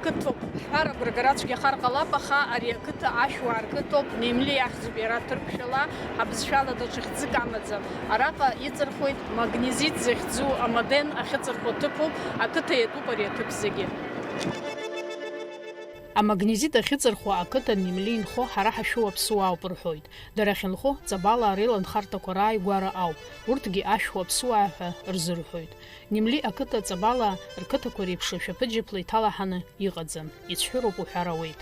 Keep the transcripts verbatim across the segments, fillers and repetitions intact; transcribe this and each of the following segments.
Қыҭоуп ҳҳәар агәра гара цәгьахар ҟалап, аха ари ақыҭа ашәуаа рқыҭоуп, Немли ахьӡуп иара ҭырқәшәала, ҳабызшәала даҽа хьӡык амаӡам. Араҟа иҵырхуеит Магнезит захьӡу амаден ахьыҵырхуа ҭыԥуп, ақыҭа иатәуп ари аҭыԥ зегьы. Амагнезит ахьыҵырхуа ақыҭа Немли инхо ҳара ҳашәу аԥсуаауп рҳәоит. Дара ахьынхо Ҵабалаа реиланхарҭақәа рааигәара ауп, урҭгьы ашәуа аԥсуаа ҳәа рзырҳәоит. Немли ақыҭа Ҵабалаа рқыҭақәа реиԥш ашәаԥыџьаԥла иҭалаҳаны иҟаӡам, ицәҳәыроуп уҳәар ауеит.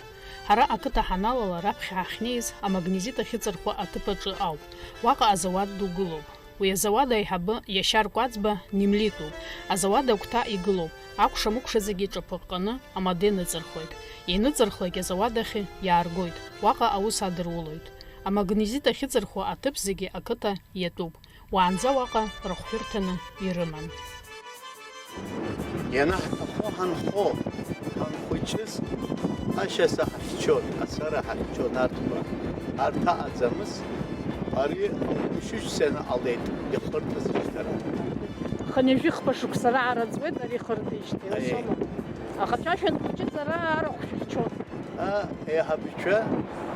Ҳара ақыҭа ҳаналала раԥхьа ҳахьнеиз амагнезит ахьыҵырхуа аҭыԥ аҿы ауп. Уаҟа азауад ду гылоуп. Уи азауад аиҳабы Иашьар Кәаӡба Немлитәуп. Азауад агәҭа игылоуп. Акәша-мыкәша зегьы ҿаԥыҟҟаны амаден ыҵырхуеит. Ианыҵырхлак азауад ахь иааргоит. Уаҟа аус адырулоит. Амагнезит ахьыҵырхуа аҭыԥ зегьы ақыҭа иатәуп. Уаанӡа уаҟа рыхәшәырҭаны ирыман. Ианаҳҭаху ҳанхо, ҳанхәыҷыз, ашьаца ҳахьчон, ацара ҳахьчон арҭқәа. Арҭ аҟаӡамыз, ари мшьыжьцәа ианаҟалеит ихырҭаз ишьҭара. Хынҩажәи хԥа шықәса раара ҵуеит ари ихырҭеижьҭеи, Аиеи. Усоума? Аха шәа шәанхәыҷыз ара арахә шәыхьчон. А, еиҳабацәа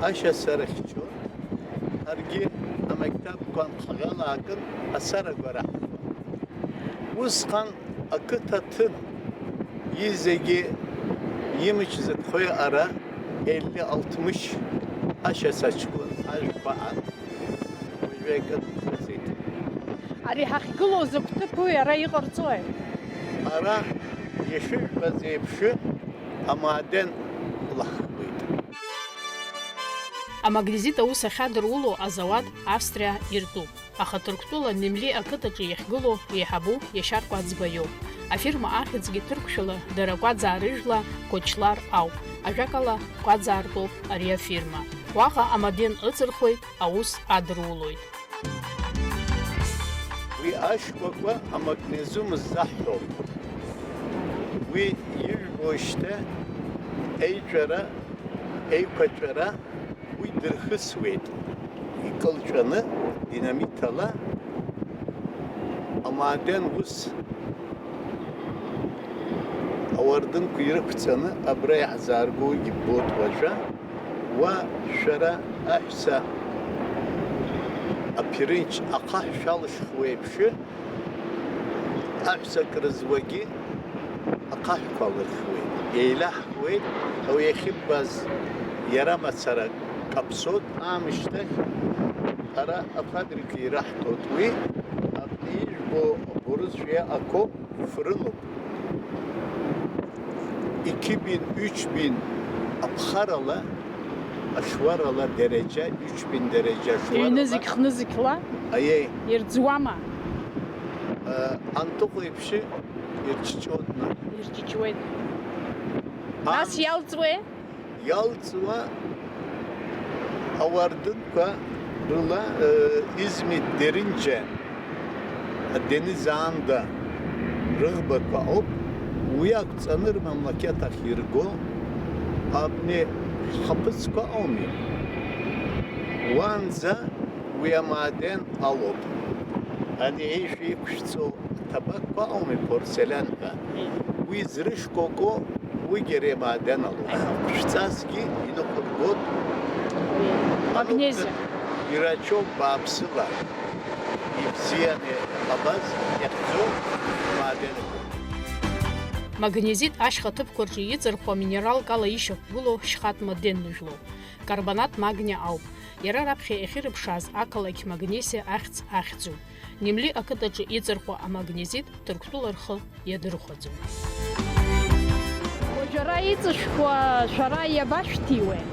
ашьаца рыхьчон. Ҳаргьы амектабқәа анхагалаакын ацарақәа раҳҭон. Усҟан ақыҭа ҭын, изегьы имч зыԥхои ара, Елли Алтмышь ашьац аҷкәын ажәқәа ан. Уажәы акыр нхыҵит. Ари ҳахьгылоу закә ҭыԥуи, ара иҟарҵои? Ара ишыжәбаз еиԥш, амааден лаҳхуеит. Амагнезит аус ахьадыруло азауад Австриа иртәуп, аха Ҭырқәтәыла Немли ақыҭаҿы иахьгылоу еиҳабу Иашьар Кәаӡба иоуп. Афирма ахьӡгьы ҭырқәшәала дара Кәаӡаа рыжәла Кочлар ауп, ажәакала, Кәаӡаа ртәоуп ари афирма. Уаҟа амаден ыҵырхуеит, аус адырулоит. Уи ашкәакәа амагнезиум ззаҳҳәо. Уи ижәбо шьҭа еиҿара, еиқәаҵәара, уи дырхысуеит икылҵәаны динамит ала, амааден ус ауардынқәа ирықәҵаны абра иаҳзааргогьы ббоит уажәы. Уа шәара аҳәса аԥирынч ахаҳә шәалышхуеиԥш, аҳәса крызуагьы ахаҳәқәа алырхуеит, еилаҳхуеит, уи иахьыббаз иара мацара каԥсоит, аамышьҭахь ара афабрика ираҳҭоит уи, абни ижәбо абурыс шәиаҟақәоуп. Фрыноуп. Иқьбин, ҩыџьбин аԥхарала, ашуарала дереџьа, ҩыџьбин дереџьа ашуарала. Ҩнызқь, хнызқьла? Аиеи. Ирӡуама? Э, антыҟәеиԥш ирҷҷоит. Ирҷҷуеит. Ан- Нас иалҵуеи? Иалҵуа ауардынқәа рыла, э, Измит Деринџьа, Денизаанда рыӷбақәа ауп, уи ақәҵаны рмамлакьат ахь ирго абни ҳхаԥыцқәа ауми? Уанӡа уи амааден алоуп. Ани еишәа иқәшәҵо аҭабаққәа ауми, порцелян ҳәа? Уи зрышкәакәо, уигьы ари амааден алоуп. Ахәшәҵасгьы иныҟәыргоит. Магнезиа. Ирацәоуп бааԥсыла. Ибзианы иҟабаз иахьӡу амааденқәа. Магнезит ашьха ҭыԥқәа рҿы иҵырхуа минералк ала ишьақәгылоу шьхатә маден ныжәлоуп. Карбонат магниа ауп. Иара раԥхьа иахьырыԥшааз ақалақь Магнесиа ахьӡ ахьӡуп. Немли ақыҭаҿы иҵырхуа амагнезит Ҭырқәтәыла рхы иадырхәаӡом. Уажәы ара иҵышәкуа шәара иабашәҭиуеи?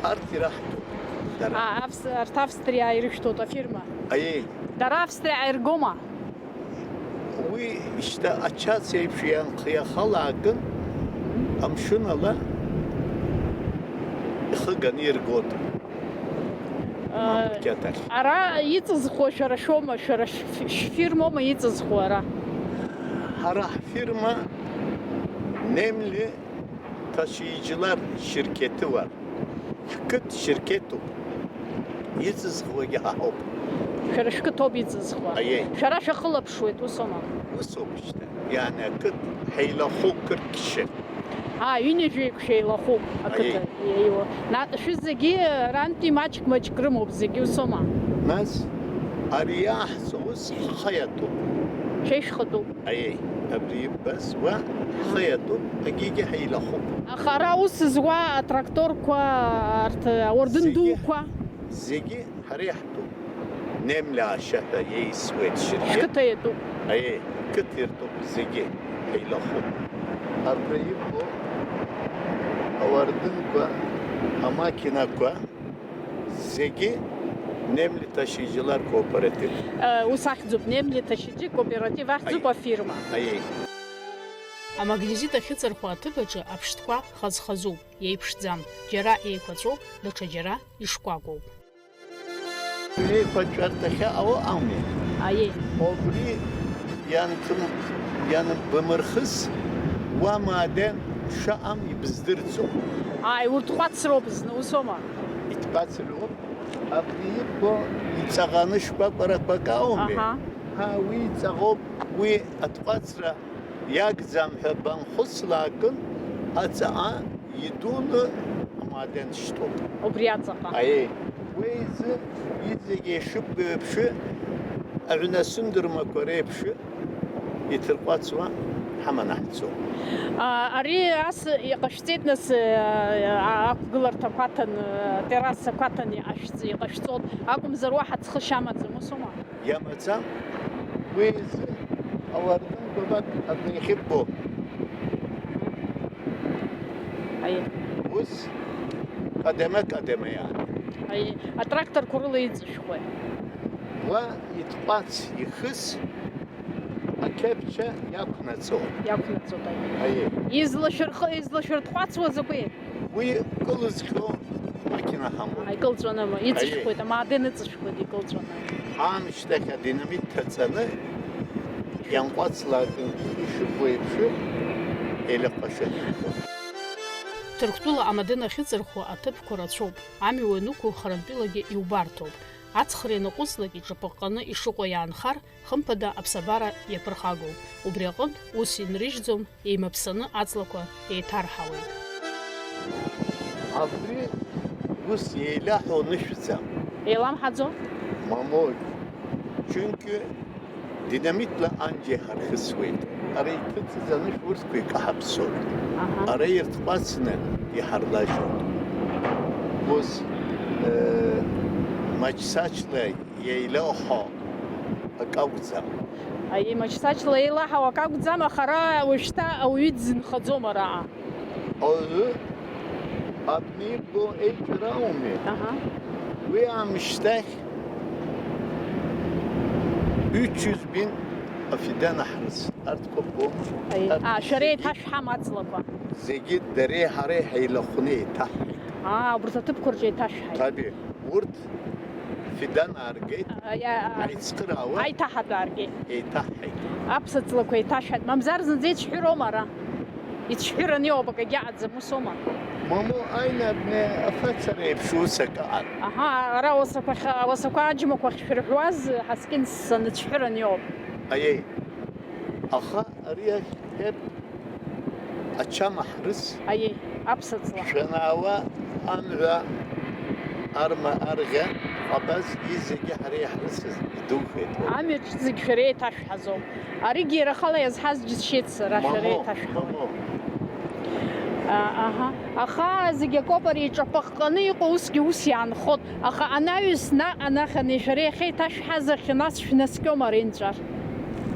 Арҭ ираҳҭоит дара. А, Авс-, арҭ Австриа ирышәҭоит афирма? Аиеи. Дара Австриа иргома? Уи шьҭа ачац еиԥш ианхиахалаакын, амшын ала ихы ганы иргоит. Э, Мамлакьаҭ ахь. Ара иҵызхуа шәара шәоума, шәара шә-, шәфирмоума иҵызхуа ара? Ҳара ҳфирма Немли Ташииҷлар шьырқьеҭы уар. Ҳқыҭ шьырқьеҭуп. Иҵызхуагьы ҳа ҳауп. Шәара шәқыҭоуп иҵызхуа. Аиеи. Шәара шәахылаԥшуеит, усоума? Усоуп шьҭа. Иани ақыҭ ҳаилахәы кыркьшьы. Аа, ҩынҩажәеиқәшәа еилахәуп ақыҭа. Аиеи. Еиуа. На-, шәызегьы рантәи маҷк-маҷк рымоуп, зегьы усома? Нас ари иааҳҵо ус ҳхы иатәуп. Шәа ишәхатәуп. Аиеи, абри иббаз уа ҳхы иатәуп, егьигьы ҳаилахәуп. Аха ара аус зуа атракторқәа, арҭ ауардын Зегьы. Дуқәа. Зегьы ҳара иаҳтәуп. Немлиа ашьаҳәа иеисуеит шьыжьы. Ҳқыҭа иатәуп. Аиеи, қыҭа иртәуп зегьы, еилахәуп. Абра иблоу ауардынқәа, амақьынақәа, зегьы Немли Ҭашьыџьала ркооператив. Э, ус ахьӡуп, Немли Ҭашьыџьы кооператив ахьӡуп. Аиеи. Афирма. Аиеи. Амагнезит ахьыҵырхуа аҭыԥ аҿы аԥштәқәа хаз-хазуп, иеиԥшӡам, џьара еиқәаҵәоуп, даҽа џьара ишкәакәоуп. Еиқәаҵәарҭахьы ауа ами. Аиеи. Убри ианҭым-, ианбамырхыз, уа Мааден шаҟам ибыздырӡом. Ааи, урҭ ҟәацроуп зны, усома? Иҭҟәацроуп. Абри иббо иҵаӷаны шкәакәарақәак ауми? Аҳа. Ҳа, уи иҵаӷоуп, уи аҭҟәацра иагӡам ҳәа банхәыцлакын, аҵаҟа идуны амааден шьҭоуп. Убри аҵаҟа. Аиеи, уи изы иҵегь ишыббо еиԥш, аҩны асындырмақәа реиԥш иҭырҟәацуа ҳаманы ҳцоуп. А, ари ас иҟашәҵеит, нас, а, а, ақәгыларҭақәа аҭан, а, террасақәа аҭан иҟашәҵ-, иҟашәҵон акәымзар, уаҳа ҵхышьа амаӡам, усома? Иамаӡам, уи изы ауардын бабак абна иахьыббо. Аиеи. Ус, кадама-кадама иааны. Аиеи. Атракторқәа рыла иҵышәхуеи? Уа иҭҟәац ихыс ақьаԥцәа иақәнаҵон. Иақәнаҵон, аиеи. Аиеи. Излашәырхы-, излашәыртҟәацуа закәи? Уи кылызхьоу макьана ҳамоуп. Икылҵәаны ма, иҵышәхуеит, Аиеи. Амаадын ыҵышәхуеит, икылҵәаны. Аамышьҭахь адинамит ҭаҵаны ианҟәацлак ишыббо еиԥш, еилаҟәашәа. Ҭырқәтәыла амадын ахьыҵырхуа аҭыԥқәа рацәоуп. Амҩа уанықәу харантәилагьы иубарҭоуп. Ацхра ианаҟәыҵлак иҿаԥыҟҟаны ишыҟоу иаанхар, хымԥада аԥсабара иаԥырхагоуп. Убри аҟынтә ус инрыжьӡом, еимаԥсаны аҵлақәа еиҭарҳауеит. Абри ус еилаҳәоу нышәӡам. Еиламҳаӡо? Мамои. Чүнки динамитла анџьа иҳархысуеит. Ара иҭыҵыз анышә урҭқәа икаҳаԥсоит. Аҳа. Ара ирҭҟәацны иҳарлажьуеит. Ус, э, маҷсаҷла еилоуҳо акы акәӡам. Аиеи, маҷсаҷла еилаҳау акы акәӡам, аха ара уажәшьҭа ауаҩы дзынхаӡом араҟа. Ауаҩы абни иббо еиҿара ауми? Аҳа. Уи аамышьҭахь ҩыџьа збин афидан аҳрыс. Арҭқәа ббома? Аиеи. Арҭ А, шәара зегьы еиҭашәҳам аҵлақәа. Зегьы дареи ҳареи ҳаилахәны еиҭаҳҳаит. Аа, убарҭ аҭыԥқәа рҿы еиҭашәҳаит. Таби, урҭ фидан ааргеит, А, иа-, а, аицхыраауа аиҭаҳатә ааргеит. Еиҭаҳҳаит. Аԥсаҵлақәа еиҭашәҳаит. Мамзар зынӡа ицәҳәыроума ара? Ицәҳәыраны иоуп, акагьы аӡам, усоума? Мамоу, аинабне афацара еиԥш ус акы аҟан. Аҳа, ара ауасақәа хьа-, ауасақәа аџьмақәа ахьшәырҳәуаз ҳаскьын саныцәҳәыраны иоуп. Аиеи. Аха ари ахь ҳәеит ачамаҳрыс. Аиеи, аԥсаҵла. Шәанаауа амҩа арма арӷьа, ҟабаз изегьы ҳара иаҳрысыз идухеит. Амҩаҿ зегь шәара еиҭашәҳәазоуп. Аригьы иара ахала иазҳаз џьысшьеит сара, шәара Мамоу, еиҭашәҳәауеит. Мамоу. А, аҳа. Аха зегь акоуп, ари иҿаԥыҟҟаны иҟоу усгьы ус иаанхот. Аха анаҩс наҟ анахьан шәара иахьеиҭашәҳаз ахь нас шәнаскьома ари нҵәар?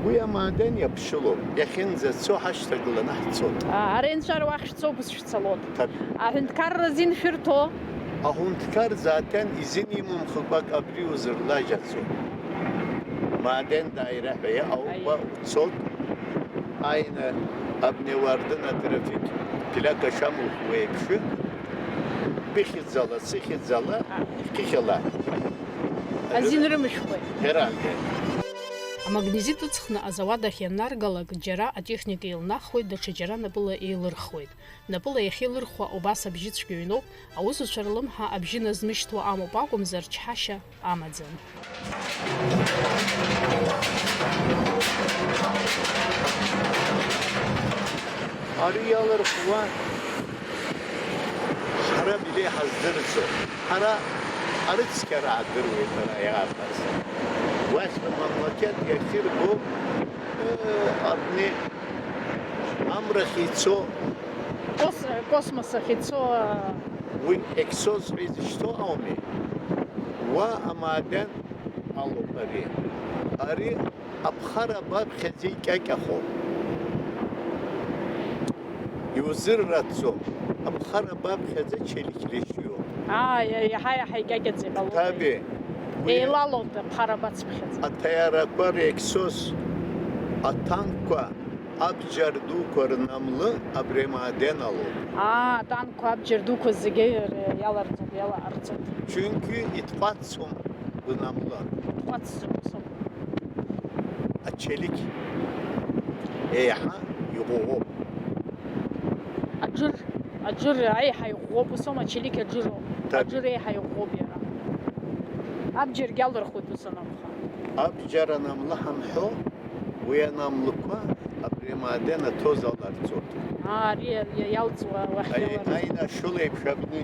Уи амааден иаԥшылоуп, иахьынӡацо ҳашьҭагыланы ҳцот. А, ари нҵәар уахь шәцо, ус шәцалот. Ҭаб. Аҳәынҭқарра азин шәырҭо? Аҳәынҭқар заатен изин имамхыкәак абри узырлажьаӡом. Мааден дааира ҳәа иҟоуп, Аиеи. Уа уцот, аина абни уардын атрафик ԥилак ашамухуеиԥш, быхьӡала, сыхьӡала, А. Хыхьала. Азин рымышәхуеит. Ҳәарада. Амагнезит ыҵхны азауад ахь ианнаргалак, џьара атехника еилнахуеит, даҽа џьара напыла еилырхуеит. Напыла иахьеилырхуа убас абжьы цәгьаҩноуп, аусуцәа рлымҳа абжьы назмышьҭуа амоуп акәымзар, чҳашьа амаӡам. Ари иалырхуа Абри ҳаздырӡом. Ҳара арыцқьара ҳдыруеит, ара иаабаз. Уахь амамлакет иахьырго, э, абни амрахь ицо. Кос-, космос ахь ицо, а. Уи эксос ҳәа изышьҭоу ауми? Уа амааден алоуп ари. Ари аԥхара баԥхьаӡа икьакьахо. Иузырраҭӡом. Аԥхара баԥхьаӡа челик рышьҩу. Аа, иа-, иаҳа-иаҳа икьакьаӡа иҟалоит. Таби. Уи еилалоит аԥхара бацԥхьаӡа. Аҭаиарақәа реексос, атанкқәа абџьар дуқәа рнамлы абри амааден алоуп. Аа, атанкқәа абџьар дуқәа зегьы иаларҵоит, иалаҟарҵоит. Чынқьи итҟәацӡом лнамлы. Итҟәацӡом, ус ауп. Ачелик еиҳа иӷәӷәоуп. Аџыр, аџыр аиҳа иӷәӷәоуп, ус аума, ачелик аџыроуп. Таби. Аџыр еиҳа иӷәӷәоуп иара. Абџьаргьы алырхуеит ус анакәха. Абџьар анамлы ҳамҳәо, уи анамлықәа абри амааден аҭоз аларҵоит. Аа, ари иа-, иа-, иалҵуа уахь. Аи, иаларҵоит. Аина ашыла еиԥш абни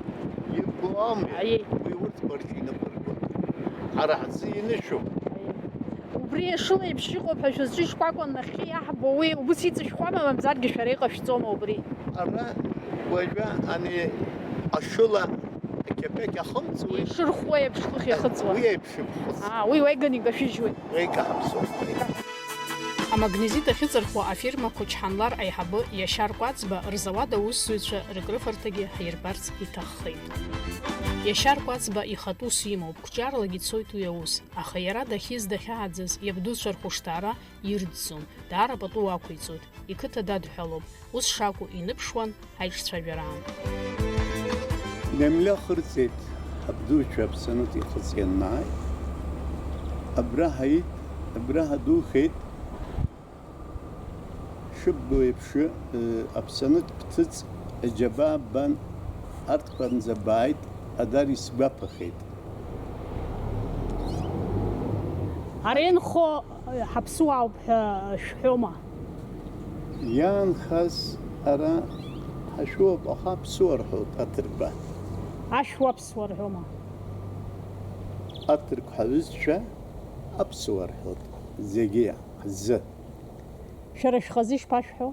ирго ауми? Аиеи. Уи урҭқәа рҿы инықәыргоит. Ҳара ҳзы инышәуп. Аиеи. Убри ашыла еиԥш иҟоуп ҳәа шәызҿу ишкәакәан нахьхьи иаҳбо, уи убыс иҵышәхуама, мамзаргьы шәара иҟашәҵома убри? Ара уажәы ани ашыла акьапеқь ахымҵуеит. Ишырхуа еиԥш хыхь иахыҵуа. Уи еиԥш ибхыҵ. Аа, уи уеиганы икашәыжьуеит. Уеикаҳаԥсоит. Амагнезит ахьыҵархуа афирмақәа Чҳанлар аиҳабы Иашар Кәаӡба рзауад аусзуҩцәа рыкрыфарҭагьы ҳирбарц иҭаххеит. Иашар Кәаӡба ихатә ус имоуп, қәҿиарлагьы ицоит уи аус, аха иара дахьиз дахьааӡаз иабдуцәа рхәышҭаара ирӡӡом, даара пату уақәиҵоит, иқыҭа дадҳәалоуп, ус шакәу иныԥшуан аиҿцәажәараан. Немле ахырҵеит, абдуцәа аԥсанык ихыҵ ианнааи, абра ҳаит, абра ҳадухеит, шыббо еиԥш, э, аԥсанык бҭыҵ, аџьабаа ббан, арҭқәанӡа бааит, адар исгәаԥхеит. Ара инхо, э, ҳаԥсуаауп ҳәа шәҳәома? Иаанхаз ара ҳашәуп, аха аԥсуа рҳәоит аҭырқәа. Ашәуа аԥсуа рҳәома? Аҭырқә ҳаҩызцәа аԥсуа рҳәоит зегьы ҳзы. Шәара шәхазы ишԥашәҳәо?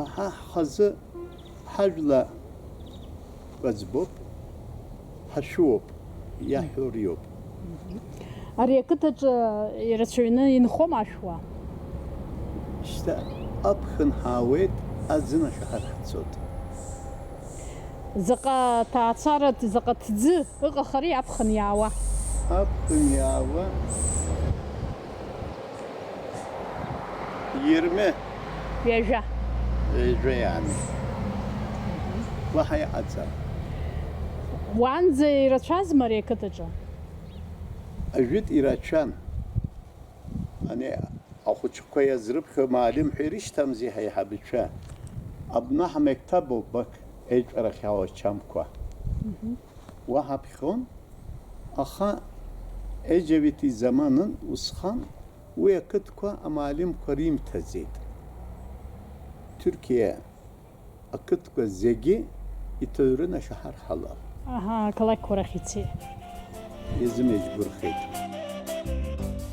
Аҳа, ҳхазы ҳажәла кәаӡбоуп, ҳашәуоуп, иаҳҳәо ариоуп. Ари ақыҭаҿы ирацәаҩны инхома ашәуа? Шьҭа аԥхын ҳаауеит, аӡын ашәаҳәара ҳцоит. Заҟа ҭаацаратә, заҟа ҭӡы ыҟахари аԥхын иаауа? Аԥхын иаауа. Ирме. Ҩажәа. Ҩажәа иаами. Уаҳа иҟаӡам. Уаанӡа ирацәазма ари ақыҭаҿы? Ажәытә ирацәан. Ани ахәыҷқәа иазрыԥхьо маалим ҳәа ирышьҭамзи ҳаиҳабацәа. Абна ҳмектаб ауп, бак, еиҿарахь ауачамқәа. Мгм. Уа ҳаԥхьон, аха Еџьавити заманын усҟан уи ақыҭқәа амаалимқәа римҭаӡеит. Ҭырқьиа ақыҭқәа зегьы иҭыҩрын ашьаҳар ҳалал. Аҳа, ақалақьқәа рахь ицеит. Изымеижьгәырхеит.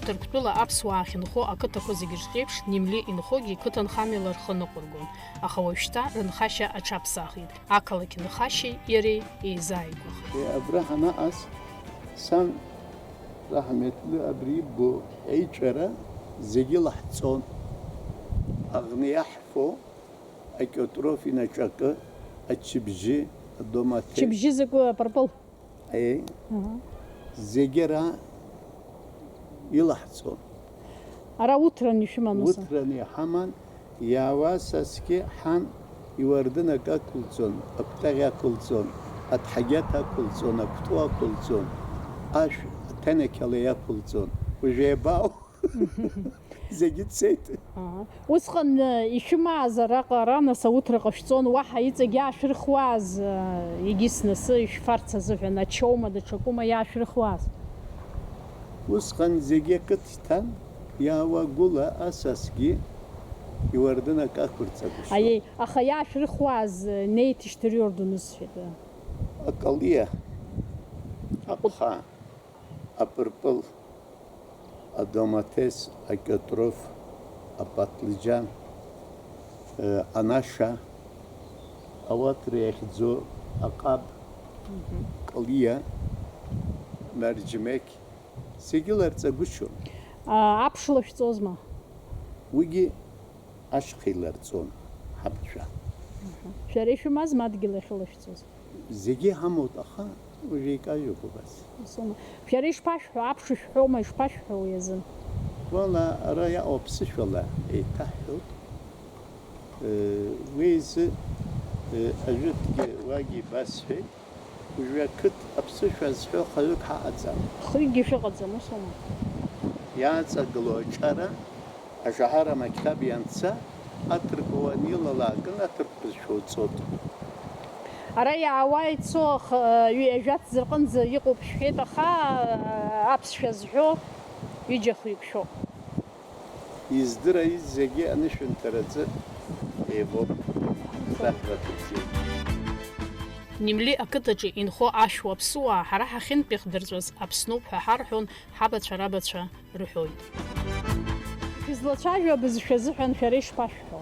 Ҭырқәтәыла аԥсуаа ахьынхо ақыҭақәа зегьы рҿеиԥш, Немли инхогьы қыҭанхамҩала рхы ныҟәыргон, аха уажәшьҭа рынхашьа аҽаԥсахит. Ақалақь нхашьеи иареи еизааигәахеит. Абра ҳанаҟаз, сан Раҳмеҭлы абри иббо еиҿара зегьы лаҳҵон. Аӷны иаҳфо, акьотроф инаҿакы, ачыбжьы, адомаҭе. Чыбжьы закәу, апырпыл? Аиеи. Аҳа. Зегьы ара илаҳҵон. Ара уҭран ишәыман ус? Уҭран иҳаман, иаауа асасгьы ҳан иуардынак ақәылҵон, акәтаӷь ақәылҵон, аҭҳагьаҭ ақәылҵон, акәту ақәылҵон, ашә аҭенақьала иақәылҵон. Уажә еибау? Зегьы цеит. Ага. Усҟан, э, ишәымааз араҟа, ара нас ауҭра ҟашәҵон, уаҳа иҵегь иаашәырхуаз, э, егьыс нас ишәфарц азыҳәан, ачоума, даҽакума иаашәырхуаз? Усҟан зегьы акыҭ иҭан, иаауа гәыла асасгьы иуардынак ақәырҵагәышьон. Аиеи, аха иаашәырхуаз, э, неит ишьҭырҩордо нысҳәеит, э. Акалиа, аҟәха, апырпыл, адомаҭес, акьатроф, апатлиџьан, э, анаша, ауатра иахьӡу аҟаб, Мгм. Калиа, марџьмеқь, зегьы ларҵагәышьон. А, аԥш лашәҵозма? Уигьы ашьха иларҵон ҳабацәа. Мгм. Шәара ишәымазма адгьыл ахьылашәҵоз? Зегьы иҳамоуп, аха уажә еикажьуп убас. Усоума? Шәара ишԥашәҳәо, аԥш шәҳәома, ишԥашәҳәо уи азын? Уала, ара иаҟоу аԥсышәала еиҭаҳҳәоит. Э, уи изы, э, ажәытәгьы уагьы ибасҳәеит, уажәы ақыҭ аԥсышәа зҳәо хаҩык ҳаҟаӡам. Хҩыкгьы шәыҟаӡам, усоума? Иааҵагылоу аҿара, ашаҳара мақьҭаб ианца, аҭырқәа уанилалакын, аҭырқәа бызшәа уҵот. Ара иаауа ицо ах-, ҩажәа ҭӡы рҟынӡа иҟоуп шәҳәеит, аха, аԥсшәа зҳәо ҩыџьа хҩык шәоуп. Издыра зегьы анышәынҭараҿы еибоуп, раҳәара ҭыбжьеит. Немли ақыҭаҿы инхо ашәуа аԥсуаа ҳара ҳахьынтәихдырҵәаз Аԥсноуп ҳәа ҳарҳәон ҳабацәа рабацәа рҳәоит. Шәызлацәажәо абызшәа азыҳәан шәара ишԥашәҳәо?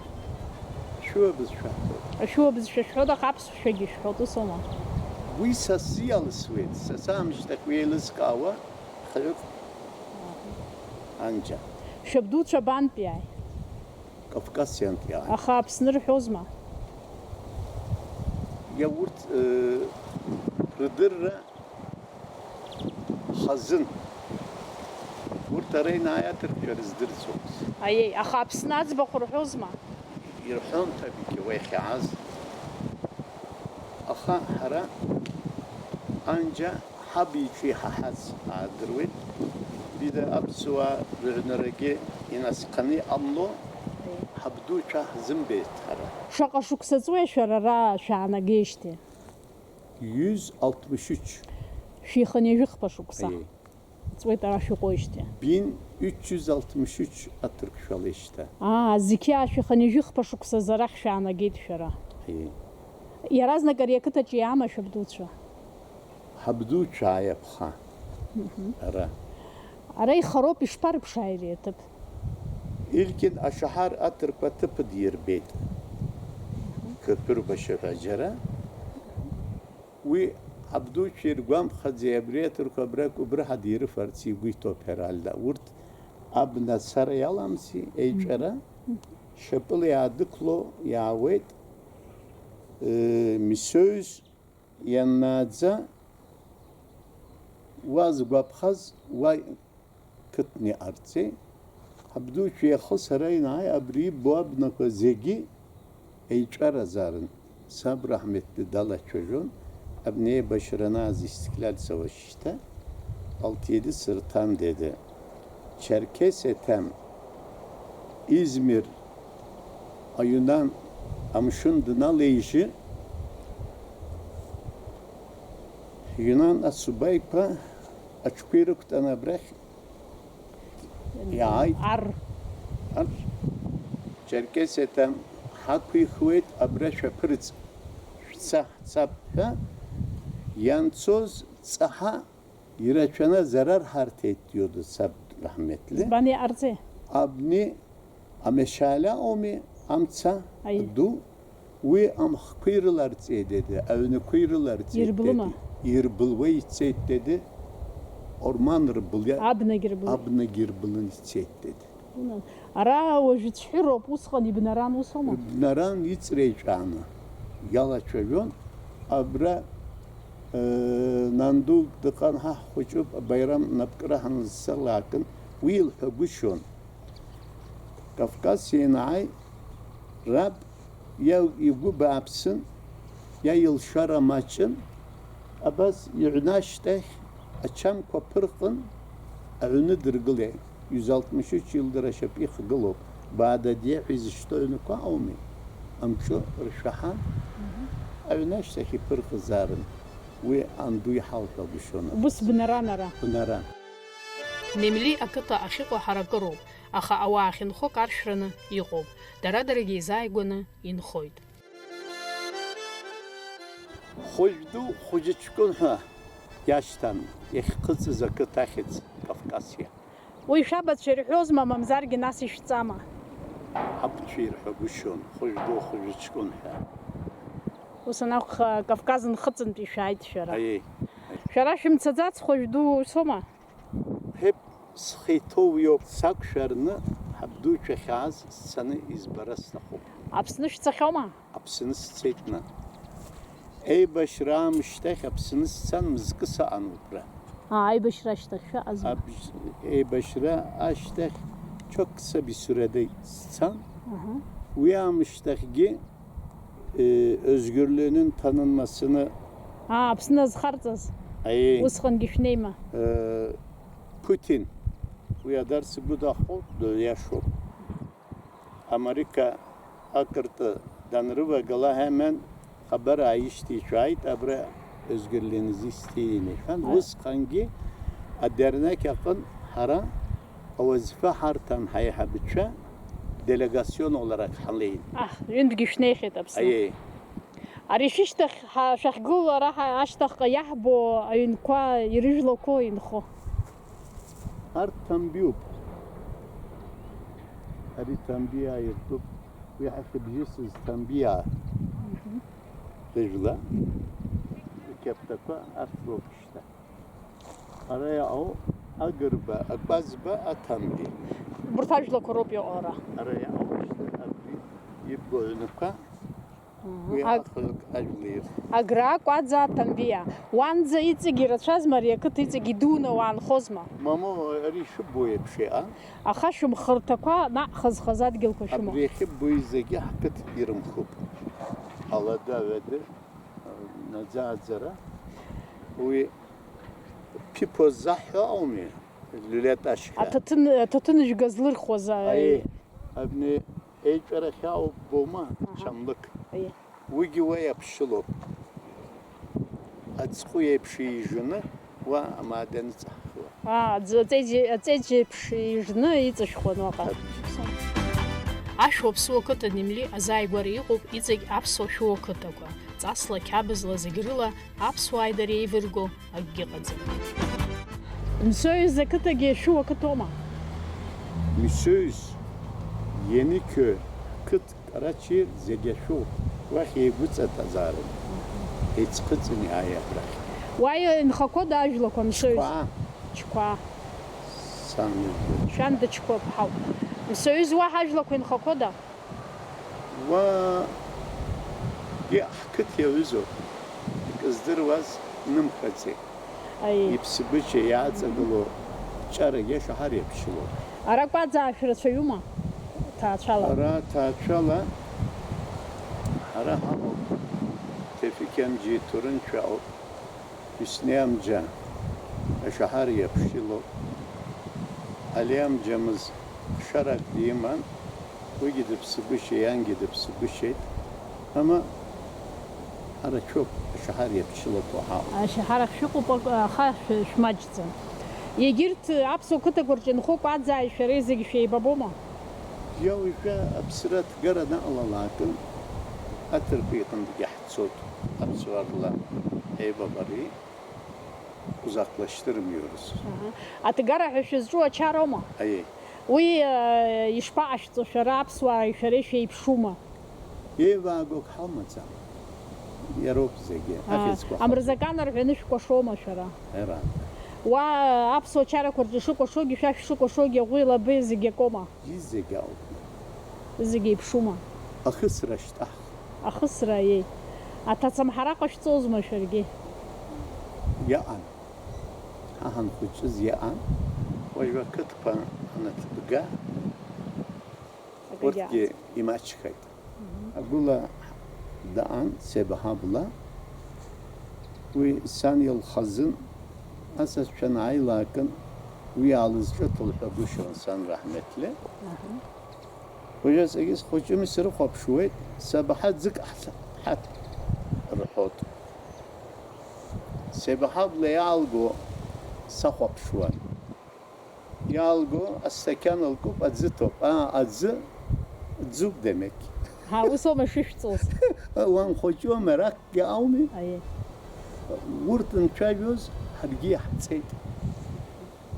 Ашәуа бызшәа ҳҳәоит. Ашәуа бызшәа шәҳәоит, аха аԥсшәагьы шәҳәоит, усоума? Уи са сзы иалысуеит, са саамышьҭахь уи еилызкаауа хаҩык анџьа. Шәабдуцәа абантә иааи? Кавказиантә иааи. Аха Аԥсны рҳәозма? Иа урҭ, э, рыдырра хазын. Урҭ ара инааи аҭырқәцәа рыздырӡомызт. Аиеи, аха Аԥсны аӡбахә рҳәозма? Ирҳәон ҭабигьы уа иахьааз. Аха ҳара анџьа ҳаб иҿы иҳаҳаз аадыруеит. Бида аԥсуаа рыҩнрагьы инасханы иҟамло, ҳабдуцәа ҳзымбеит ҳара. Шаҟа шықәса ҵуеи шәара ара шәаанагеижьҭеи? Ҩыз алтмышьыч. Шәихынҩажәихԥа шықәса. Аиеи. Ҵуеит ара шәыҟоижьҭеи. Бин ӱч алтмышь ӱч аҭырқәшәала ишьҭа. Аа, зқьи аашәи хынҩажәихԥа шықәсазы арахь шәаанагеит шәара. Аиеи. Иаразнак ари ақыҭаҿы иаама шәабдуцәа? Ҳабдуцәа ааи аԥха. Мгм. Ара. Ара ихароуп, ишԥарыԥшааи ари аҭыԥ? Илкин ашаҳар аҭырқәа аҭыԥ дирбеит. Қыԥырба шьаҳәа џьара. Уи ҳабдуцәа иргәамԥхаӡеи абри аҭырқәа абра Кәыбрыҳа дирыфарц игәы иҭоуп ҳәа ральда. Урҭ абна ацара иаламзи, еиҿара, Мгм. шьапыла иаадәықәло иаауеит, э, Мисоҩыс ианнааӡа, уа згәаԥхаз, уа Қыҭни ҟарҵеи, ҳабдуцәа иахо сара инааи абри иббо абнақәа зегьы еиҿаразаарын. Саб раҳмеҭли далацәажәон, абни еибашьра анааз истикляльцауа шьҭа, алтиеды сырҭан деды. Черкесетем, Измир, аиунан амшын дналеижьы, Иунан асубаиқәа аҽқәа ирықәтәаны абрахь иааит. Ар. Ар. Черкесеҭа ҳақәихуеит, абра шәаԥырҵ, шәца, ҳцап ҳәа, ианцоз ҵаҳа ирацәаны Зарар ҳарҭеит, Иода саб раҳмеҭли. Избан иҟарҵеи? Абни Амешьале ауми, амца Аи. ду, уи амхқәа ирыларҵеит, деде, аҩнқәа ирыларҵеит, Ирбылыма? деде. Ирбылуа ицеит, деде. Орман рбылы. Абнагь рбылы. Абнагь ирбылын ицеит, деде. Унан. Ара уажәы цәҳәыроуп, усҟан ибнаран усоума? Ибнаран иҵреиҿааны иалацәажәон. Абра, э, нанду дыҟан, ҳа ҳхәыҷуп, Байрам напкра ҳанзцалакын, уи илҳәагәышьон. Кавказ ианааи, раб иа игәы бааԥсын, иа илшара маҷын, абас иҩны ашьҭахь ачамқәа ԥырҟын, аҩны дыргылеит. Ҩыз алтмышь ӱч илдыра ашьапы ихгылоуп. Баададиа ҳәа изышьҭоу аҩнқәа ауми? Амҿы ршәаҳан, Мгм. аҩны ашьҭахь иԥырҟазаарын. Уи анду иҳалҳәагәышьон. Убыс бнаран ара. Бнаран. Немли ақыҭа ахьыҟоу ҳаракыроуп, аха ауаа ахьынхо каршәраны иҟоуп. Дара-дарагьы еизааигәаны инхоит. Хәыжә ду, хәыҷы ҷкәын ҳәа иашьҭан, иахьхыҵыз ақыҭа ахьӡ Кавказиа. Уи шәабацәа ирҳәозма, мамзаргьы нас ишәҵама? Ҳабацәа ирҳәагәышьон, хәыжә ду, хәыжә ҷкәын ҳәа. Ус анакәха, Кавказ Нхыҵынтәи шәааит шәара. Аиеи. Шәара шәымцаӡац, хәыжә ду усома? Ҳеп, схы иҭоу уиоуп, сақәшәарны ҳабдуцәа ахьааз сцаны избара сҭахуп. Аԥсны шәцахьоума? Аԥсны сцеит, на. Еибашьра аамышьҭахь Аԥсны сцан, мызкы саан убра. Аа, аибашьра ашьҭахь шәаҟазма? Абжь-, еибашьра ашьҭахь Чок Сабисурадеи сцан. Аҳа. Уи аамышьҭахьгьы, э, Озгьур Ленин ҭанын Масыны. Аа, Аԥсны азхарҵаз? Аиеи. Усҟангьы шәнеима? Э, Путин. Уи адар сгәы дахәо, диашоуп. Америка акыртә данрывагала ҳәа хабар ааишьҭишәааит, абра Озгьур Ленин зисҭеины иҳәан, Аиеи. Усҟангьы адернеқь аҟын ҳара ауазфа ҳарҭан ҳаиҳабацәа делегацион оларак ҳанлеин. Аҳ, ҩынтәгьы шәнеихьеит Аԥсны. Аиеи. Ари шәышьҭахь ҳа-, шәахьгылоу ара ҳа-, ашьҭахьҟа иаҳбо аҩнқәа ирыжәлақәоу инхо. Арҭ Ҭамбиоуп. Ари Ҭамбиаа иртәуп. Уи ҳахьыбжьысыз Ҭамбиаа. Мгм. Рыжәла. Иқьаԥҭақәа арҭ роуп шьҭа. Ара иаау Агрба, Акәазба, Аҭамби. Убарҭ ажәлақәа роуп иҟоу ара. Ара иаау шьҭа абри ибго аҩнқәа. Мгм. Уи Аг-, ахҩык ажәлеир. Агра, Кәаӡа, Ҭамбиа. Уанӡа иҵегь ирацәазма ари ақыҭа, иҵегь идуны уаанхозма? Мамоу, ари ишыббо еиԥш иҟан. Аха шәымхырҭақәа наҟ хаз-хаз адгьылқәа шәымоуп. Абри иахьыббо зегьы ҳқыҭ ирымхуп. Алада-ҩада, наӡааӡара. Уи Ԥиԥо заҳҳәо ауми, Лулиа Ташь ҳәа. Аҭаҭын, аҭаҭын жәга злырхуаз, а, Аиеи, абни еиҿарахь ауп боума, Аҳа. Чамлык. Аиеи. Уигьы уа иаԥшьылоуп. Аӡҟәы еиԥш ижны, уа амаада аныҵаҳхуа. Аа, аӡ-, аҵеиџь-, аҵеиџь еиԥш ижны иҵышәхуан уаҟа. Ашәуа аԥсуа қыҭа Немли азааигәара иҟоуп иҵегь аԥсуа шәуа қыҭақәа, ҵасла, қьабзла, зегь рыла аԥсуааи дареи еивырго акгьы ыҟаӡам. Мсоиз ақыҭагьы шәуа қыҭоума? Мсоиз, Иеникьо, қыҭ Карачи зегьы ашәоуп. Уахь еигәыҵатәазаарын. Еицхыҵын иааи абрахь. Уа инхақәода ажәлақәа Мсоиз? Чқәаа. Чқәаа. Сан лыжәла. Шәанда Чқәа ԥҳауп. Мсоиз уа ҳажәлақәа инхақәода? Уа, ди, ҳқыҭ иаҩызоуп. Икыздыруаз нымхаӡеит. Аиеи. Иԥсыбыча иааҵагылоу ҷарагьы ашәаҳар иаԥшьылоуп. Ара Кәаӡаа шәрацәаҩума? Ҭаацәала? Ара ҭаацәала ҳара ҳаҟоуп. Тефик Амҷи Ҭурынчәа ауп. Исни Амҷа ашәаҳар иаԥшьылоуп. Али Амҷа мыз хшарак диман. Уигьы дыԥсыбышьа, иангьы дыԥсыбышьеит. Ама, ара шәоуп, ашәаҳар иаԥшьылақәоу ҳаҟоуп. Ашәаҳар ахь шәыҟоуп, аха шәы-, шәмаҷӡам. Егьырҭ аԥсуа қыҭақәа рҿы инхо Кәаӡааи шәареи зегьы шәеибабома? Иа уажәы аԥсра аҭгара анаҟалалакын, аҭырқәа иҟынтәгьы ҳцот, аԥсуаа рла еибабари. Узахлашьҭырым иурыс. Аҳа. Аҭгара ҳәа шәызҿу ачароума? Аиеи. Уи, э, ишԥаҟашәҵо шәара, аԥсуааи шәареи шәеиԥшума? Еиваагоуп ҳалмаӡам. Иароуп зегьы. Аа, ахьӡқәа амырзакан рҳәаны шәкәашома шәара? Ара. Уа, э, аԥсуа чарақәа рҿы шыкәашогьы, шәа шәшыкәашогьы аӷәи лаби зегьы акома? Изегь ауп. Зегь еиԥшума? Ахысра шьҭаҳх. Ахысра, аиеи. Аҭацамҳара ҟашәҵозма шәаргьы? Иаан. Ҳа ҳанхәыҷыз иаан. Уажәы ақыҭқәа анаҭбга, акагьы урҭгьы аӡ- имаҷхеит. Мгм. Агәыла даан, Себаҳа бла. Уи сан илхазын, асасцәа анааилакын, уи аалызҿыҭ лҳәагәышьон сан раҳмеҭле. Аҳа. Уажәы саргьы схәыҷыми срыхәаԥшуеит, Себаҳа ӡык ҳаҭ-, ҳаҭ рҳәоит. Себаҳа бла иаалго сахәаԥшуан. Иаалго асҭақьан лкуп, аӡы ҭоуп. Аа, аӡы, ӡуп, демек. Ҳа, ус аума шышәҵоз? Уанхәыҷуама, ракгьы ауми? Аиеи. Урҭ анцәажәоз, ҳаргьы иаҳҵеит.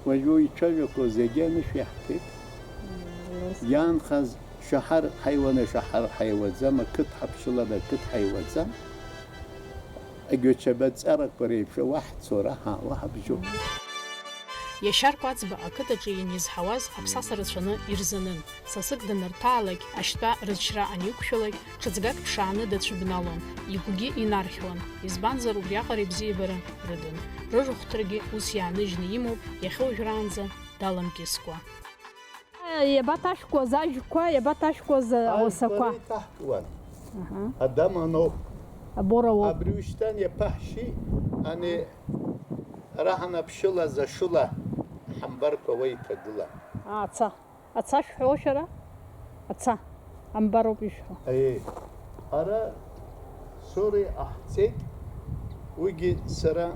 Уажәы ицәажәақәоу зегьы анышә иаҳҭеит. Мм, ус. Иаанхаз шаҳар ҳаиуаны шаҳар ҳаиуаӡам, ақыҭ ҳаԥшыланы ақыҭ ҳаиуаӡам. Агьоуцәабаҵарақәа реиԥш уаҳцо, раҳа, уаҳа бжьоуп. Иашьар Кәаӡба ақыҭаҿы ианизҳауаз аԥсаса рацәаны ирзанын. Сасык данырҭаалак, ашьтәа рыҽшьра аниқәшәалак, ҽыҵгак ԥшааны дацәыбналон, игәгьы инархьуан, избанзар, убриаҟара ибзиабара рыдын. Рырахәҭрагьы ус иааныжьны имоуп, иахьа уажәраанӡа даламкьыскәа. Иабаҭашәкуаз ажәқәа, иабаҭашәкуаз ауасақәа? Ажәқәа реиҭаҳкуан. Аҳа. Адаманоуп. Абора уоуп. Абри ушьҭан иаԥаҳшьи, ани ара ҳанаԥшылаз ашыла ҳамбарқәа уа иҭагылан. Аца. Аца шәҳәо шәара? Аца. Амбароуп ишәҳәо. Аиеи. Ара Сори аҳҵеит, уигьы сара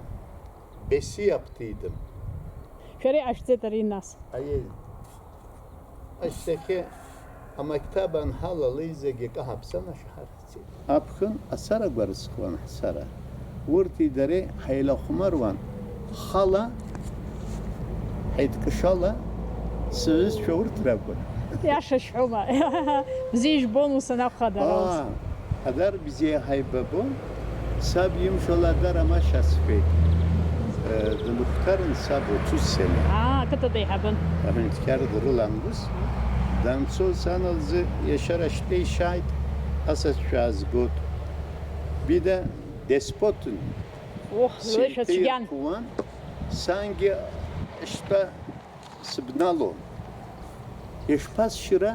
Беси аԥҭеидым. Шәара иҟашәҵеит ари нас. Аиеи. Ашьҭахьы амактаб анҳалалеи зегьы каҳаԥсан ашаҳаҭ. Аԥхын асарақәа рызхуан ҳсара. Урҭи дареи ҳаилахәмаруан, хала, ҳаидкышала, сҩызцәа урҭ ракәын. Иаша шәҳәома? Бзиа ижәбон ус анакәха, дара ус. Аа, адар бзиа ҳаибабон, саб имшала адар амашьа сҳәеит. Э, дынхәҭарын саб уцуссами. Аа, ақыҭа деиҳабын. Аҳәынҭқар дрылан ус. Данцоз ан лзы иашьара шьҭеишааит, асасцәа аазгоит. Бида деспотын. Ух, леишәа цәгьан. Сеиҭеиркуан, сангьы шьтәа сыбналон. Ишԥасшьыра,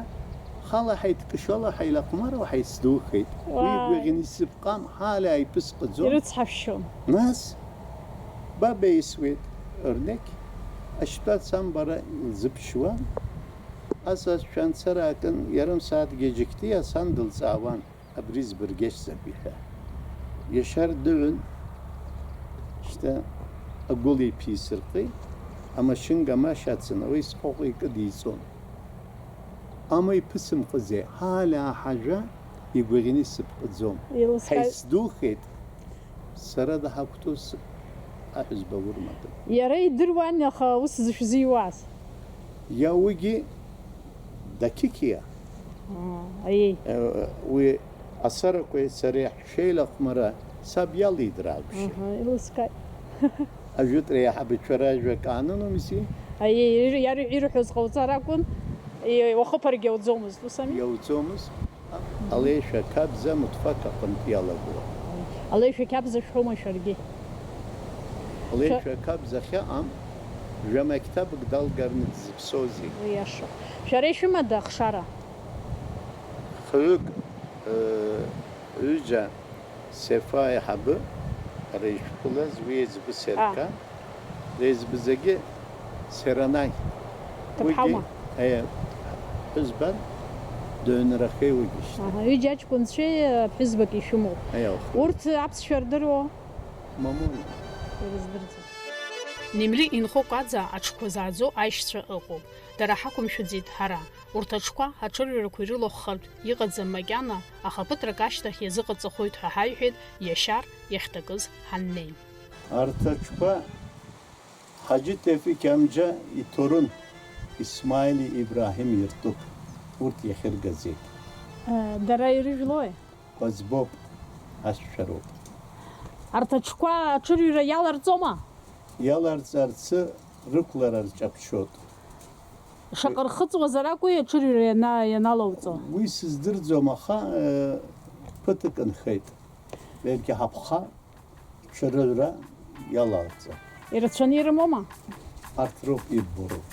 хала ҳаидкышала ҳаилахәмаруа ҳаицдухеит. Уи Уаа. Игәаӷьны исыԥҟам, ҳаалиааиԥысҟаӡом. Ирыцҳашьон. Нас, ба беисуеит, рнеқь, ашьтәа цамбара илзыԥшуан. Ас ашәанцара акын, иара мсааҭгьы џьыхьтиа сан дылҵаауан. Абри збыргьашьӡап, иҳәа. Иашьа рдыҩын, шьҭа агәыла иԥисырҟьеит, амашьынга амашь ацын, уи сҟәаҟәа икыдиҵон. Ама иԥысымҟызи, ҳаалиаа ҳажәа, игәаӷьны исыԥҟаӡом. Еилыскаа- Ҳаицдухеит, сара даҳақәтәоз аҳәызба урмадоуп. Иара идыруан, аха ус зышәзиуаз? Иа уигьы Дақьықьиа. Аа, аиеи. Э, уи асарақәеи сареи ҳшеилахәмара саб иалидраакәшеит. Аҳа, илыскааит. Ажәытәра иаҳабацәа ражәа каанын умзи? Аиеи, ир-, иар-, ирҳәоз ҟауҵар акәын, и-, уахыԥаргьы иауӡомызт, ус ами? Иауӡомызт. Алеишәа қабза мутфак аҟынтә иалаго. Алеишәа қьабза шәҳәома шәаргьы? Алеишәа қабза ахьыҟам, жәа мақьҭабк далгарны дзыԥсоузеи? Уи иашоуп. Шәара ишәымада ахшара? Хҩык, ыы, ҩыџьа Сефа аиҳабы, ара ишәқәылаз, уи еиҵбы Серка, А. Еиҵбы зегьы Серанай. Ҭыԥҳаума? Уигьы, аиа, ԥҳәызбан, дыҩнрахеи уигьы шьҭа. Аҳа, ҩыџьа аҷкәынцәеи, ԥҳәызбак ишәымоуп. Аиа, ух. Урҭ аԥсшәа рдыруоу? Мамоу. Ирыздырӡом. Немри инхо Кәаӡаа аҽқәа зааӡо аишьцәа ыҟоуп. Дара ҳақәымшәаӡеит ҳара. Урҭ аҽқәа аҽырҩрақәа ирылахәхартә иҟаӡам макьана, аха ԥыҭрак ашьҭахь иазыҟаҵахоит ҳәа ҳаиҳәеит, иашьар иахьҭакыз ҳаннеи. Арҭ аҽқәа Ҳаџьы Тефик Амџьа иҭоурын, Исмаили Ибраҳим иртәуп, урҭ иахьыргаӡеит. Э, дара ирыжәлои? Ҟаӡбоуп, ашәшәароуп. Арҭ аҽқәа аҽырҩра иаларҵома? Иаларҵарцы рықәлара рҷаԥшьоит. Шаҟа рхыҵуазар акәи аҽырҩра иана-, ианалауҵо? Уи сыздырӡом, аха, э, ԥыҭк нхеит. Бельгиа ҳаԥха ҽырыҩра иалалҵа. Ирацәаны ирымоума? Арҭ роуп ирбо роуп.